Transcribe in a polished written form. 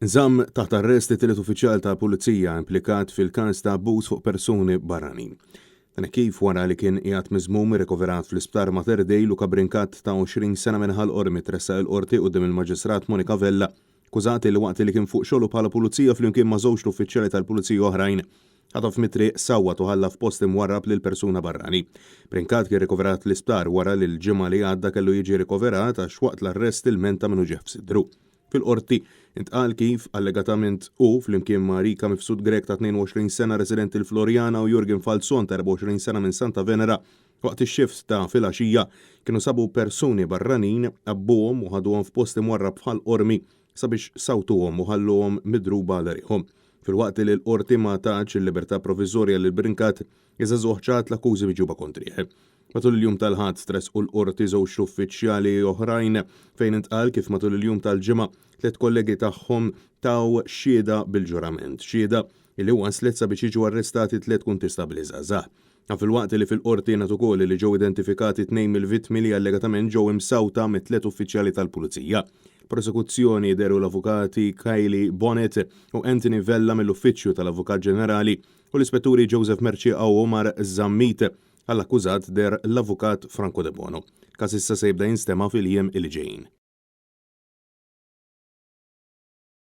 Nżamm taħt arrest it-tielet uffiċjal ta' pulizija implikat fil-każ ta' abbuż fuq persuni barranin. Dan hekk kif wara li kien qiegħed miżmum irrikoverat fl-Isptar Mater Dei Luca Brincat ta' 20 sena minn Ħal Qormi tressaq il-Qorti quddiem il-Maġistrat Monica Vella akkużat li waqt li kien fuq xogħlu bħala pulizija flimkien ma' żewġt uffiċjali tal-pulizija oħrajn ħataf mit-triq sawwat u ħalla f'post imwarrab lil persuna barrani. Brincat kien rikoverat l-isptar wara li l-Ġimgħa li għadda kellu jiġi rikoverat għax waqt l-arrest ilmenta minn uġigħ f'sidru. Fil-Qorti, intqal kif, allegatament, hu, flimkien ma' Rika Mifsud Grech ta' 22 sena residenti l-Floriana u Jurgen Falzon ta' 24 sena minn Santa Venera, waqt ix-xift ta' filgħaxija, kienu sabu persuni barranin, għabbuhom u ħaduhom f'post imwarrab f'Ħal Qormi sabiex sawtuhom u ħalluhom midruba għal riħhom. Filwaqt li l-Qorti ma tatx il-libertà proviżorja lil Brincat, iż-żagħżugħ ċaħad l-akkużi miġjuba kontrih. Matul il-jum tal-Ħadd tressqu l-Qorti żewġ uffiċjali oħrajn fejn intqal kif matul il-jum tal-Ġimgħa tliet kollegi tagħhom taw xhieda bil-ġurament, xhieda li wasslet sabiex jiġu arrestati tliet kuntistabbli żgħażagħ. Dan filwaqt li fil-Qorti ngħad ukoll li ġew identifikati tnejn mill-vittmi li allegatament ġew imsawta mit-tliet uffiċjali tal-Pulizija. Prosekuzzjoni dehru l-Avukati Kylie Bonett u Anthony Vella mill-Uffiċċju tal-Avukat Ġenerali u l-Ispetturi Joseph Mercieca u Omar Zammit. Għall-akkużat deher l-Avukat Franco Debono. Il-każ issa se jibda jinstema' fil-jiem li ġejjin.